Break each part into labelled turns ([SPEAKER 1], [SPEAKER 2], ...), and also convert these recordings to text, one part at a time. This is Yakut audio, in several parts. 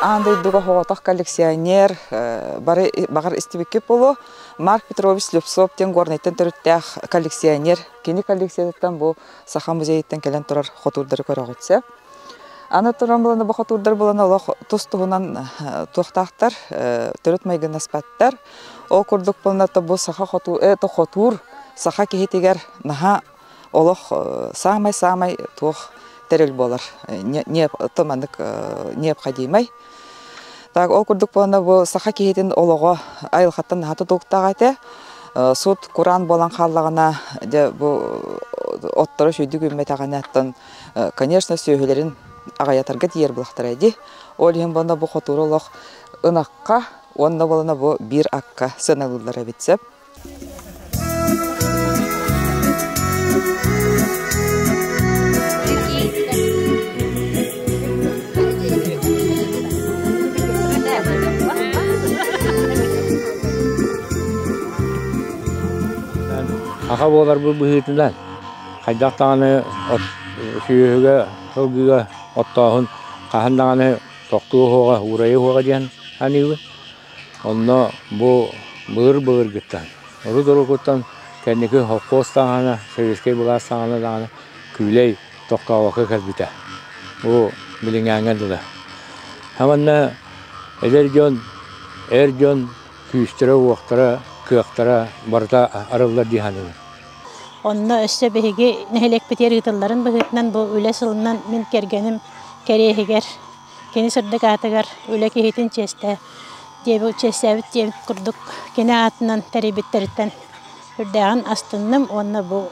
[SPEAKER 1] Аан дойдуга соҕотох коллекционер бары баҕар истибиккит буолуо. Марк Петрович Слепцов диэн Горнайтан төрүттээх коллекционер. Кини коллекциятыттан бу Саха музейыттан кэлэн турар хотуурдары көрөҕүт сөп. Аны туран буланы бу хотуурдар булан олох тус-туһунан туохтаахтар, төрүт майгыннаспаттар. Ол курдук буолна бу саха хотуур, это хотуур саха киһитигэр наһаа олох саамай-саамай туох тэрил буолар, не маннык необходимый. Так ол курдук буолна бу саха киһитин олоҕо айылҕаттан наһаа тутулуктаах этэ. Сут кураан буолан хааллаҕына дьэ бу отторо сүйдүк үүммэтэҕинэ оттон конечно сүөһүлэрин аҕыйатарга тиийэр буолахтара дии. Ол иһин буолна бу хотуур олох ынахха уонна буолана бу биир акка сыаналыыллар эбит сөп.
[SPEAKER 2] Аха буоларбыт быһыытынан хайдах даҕаны от сүөһүгэ, сылгыга оттооһун хаһан даҕаны тохтуо уһуоҕа, уурайа уһуоҕа диэн саныыбын. Онно бу былыр-былыргыттан, урут-уруккуттан кэнники холкуос саҕана, советскай былаас саҕана даҕаны күүлэй тохтообокко кэлбитэ. Бу билиҥҥээҥҥэ дылы. Манна эдэр дьон, эр дьон күүстэрэ-уохтара, кыахтара барыта арыллар дии саныыбын.
[SPEAKER 3] Онно өссө биһиги нэһилиэкпитигэр ыытылларын быһыытынан бу үлэ сылынан мин кэргэним кэриэһигэр кини сырдык аатыгар үлэ киһитин чиэстээ диэбит чиэстээбит диэбит курдук кини аатынан тэрийбиттэриттэн үрдээҕин астынным уонна бу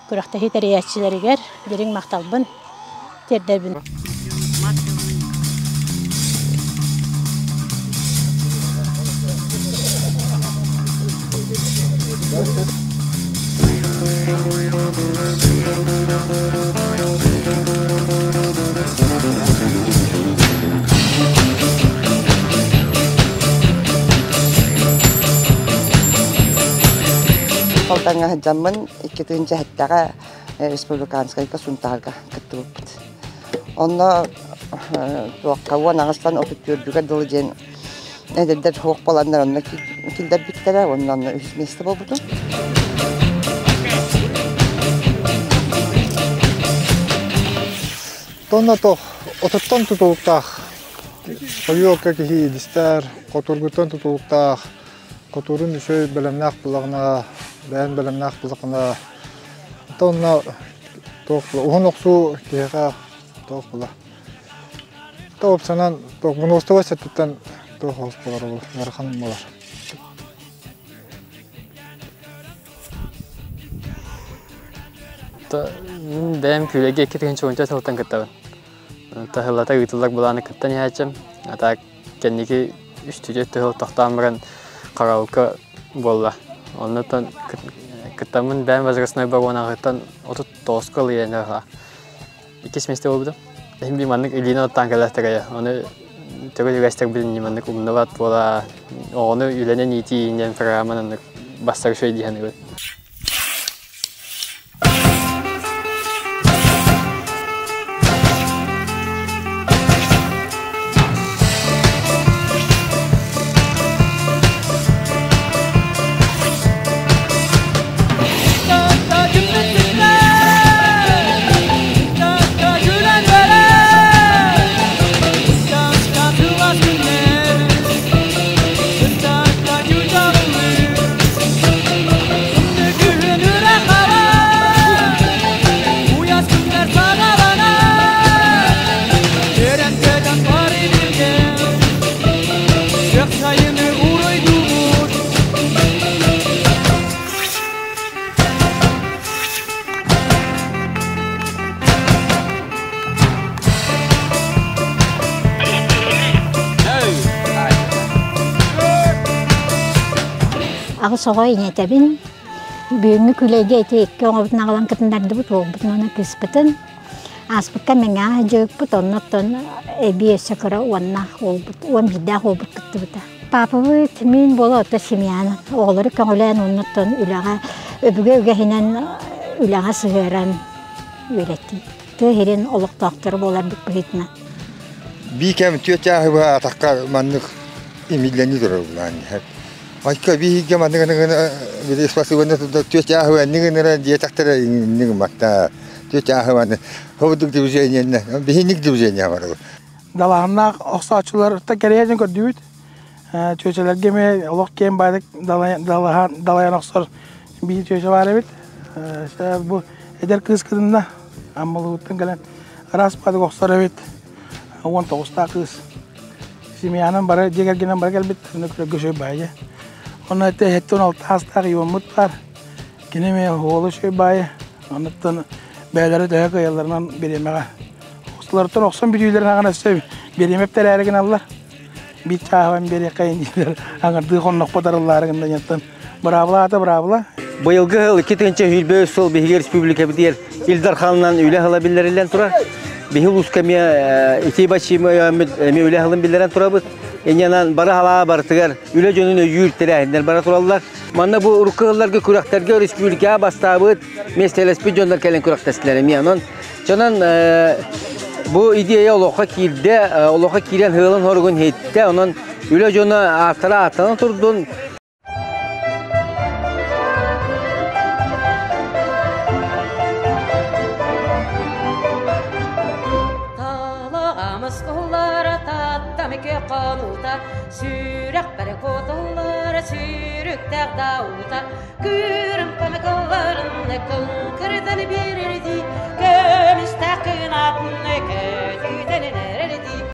[SPEAKER 3] күрэхтэһии тэрийээччилэригэр дириҥ махталбын тиэрдэбин.
[SPEAKER 1] Алтаҥҥа сылдьаммын 2 тыһыынча сэттэҕэ республиканскайга Сунтаарга кыттыбыппыт. Онно туохха 18-тан 34-үгэр дылы диэн эдэрдэр суох буоланнар онно киллэрбиттэрэ уонна онно үһүс миэстэ буолбутум.
[SPEAKER 4] Тонна тох отуттан тутулуктаах хойуокка киһи илистэр, хотургуттан тутулуктаах, хотуурун үчүгэй бэлэмнээх булаҕына, бэйэн бэлэмнээх булаҕына, тонна туох уһун охсуу киһиэхэ туох була. Тоопсанан туох мунуостуба сеттиттэн туох оҕус болар ол ыарахан болар.
[SPEAKER 5] Мин бэйэм күүлэйгэ 2010 сылтан кыттабын. Таһыллата ыытыллар былааны кыттан иһээччим. А так кэнники үс түөрт тыһыл тохтоон баран караоке буолла. Оннуттан кыттаммын бэйэм возрастной боруонаҕыттан 39-ка ылыйан иккис миэстэ буолбутум. Иһин би маннык илиини оттаан кэлэхтэрэ. Ону төгүл үгэстэрбин маннык умнубат буола оҕону үлэнэн иитии диэн программанан оннук бастар үчүгэй дии саныыбын.
[SPEAKER 6] Аҕыс оҕо ийэтэбин. Бүгүҥҥү күлэйгэ ити икки оҕобутун аҕалан кытыннардыбыт, уолбутун уонна кыыспытын. Ааспыкка Мэҥэҕэ дьыыппыт, оннуттан эбии өссө кыра уоннаах уолбут, 11-дээх уолбут кыттыбыта. Паапабыт мин буола ото семьяны оҕолору көҕүлээн оннуттан үлэҕэ өбүгэ үгэһинэн үлэҕэ сыһыаран үөрэтии. Тыа сирин олохтоохторо буоларбыт быһыытынан.
[SPEAKER 7] Биикэм түөрт чааһы быһа атахха маннык имиллэни турар булаан. Айка биһиги маннык били спасибо түөрт чааһы энник ыныран диэтэхтэрэ инник матта түөрт чааһы маны хобудук движениенне биһиник движение барабы.
[SPEAKER 8] Далааһыннаах охсооччулар кэриэтин көрдүбүт. Чүөчэлэргэ эмиэ олох киэн баайдык далайан охсор биир чүөчэ баар эбит. Бу эдэр кыыс кытынна Аммалыыттан кэлэн ыраас баайдык охсор эбит. 19-таах кыыс. Семьянан бары дьиэ кэргэнинэн бары кэлбит. Онно көрөргө үчүгэй баайы. Онно 76 саастаах Иваммыт баар. Кини эмиэ уола үчүгэй баайы. Оннуттан бэйэлэрэ төһө кыайалларынан бириэмэҕэ охсуларыттан охсон бүтүүлэрин аҕана өссө бириэмэ эптэрээри гыналлар. Биир чааһын биэриэххэ дииллэр аҥардыы хоннохпо тарыллаары гынна диэнтэн быраабыла аата быраабыла.
[SPEAKER 9] Быйылгы сыл 2023 сыл биһиги республикабытыгар Ил Дарханынан үлэ сыла биллэриллэн турар. Биһи улууска эмиэ ити бачыымы өйөөммүт эмиэ үлэ сылын биллэрэн турабыт. Инньэнэн бары халаа барытыгар үлэ дьонун өйүүр тэрээһиннэр бара тураллар. Манна бу урукку сылларга күрэхтэргэ республикаҕа бастаабыт, миэстэлэспит дьоннор кэлэн күрэхтэстилэр эмиэ. Онон чонон бу идея олоххо киирдэ, олоххо киирэн сыалын-соругун иһиттэ. Онон үлэ дьоно ааттара ааттана турдун.
[SPEAKER 10] Талаҕамыс куллара таттам хонуута, сүрэхпэр куотуллара сүүрүктээх дауута, күүрүм памыкылларын кыҥкырытан биэрэрдии.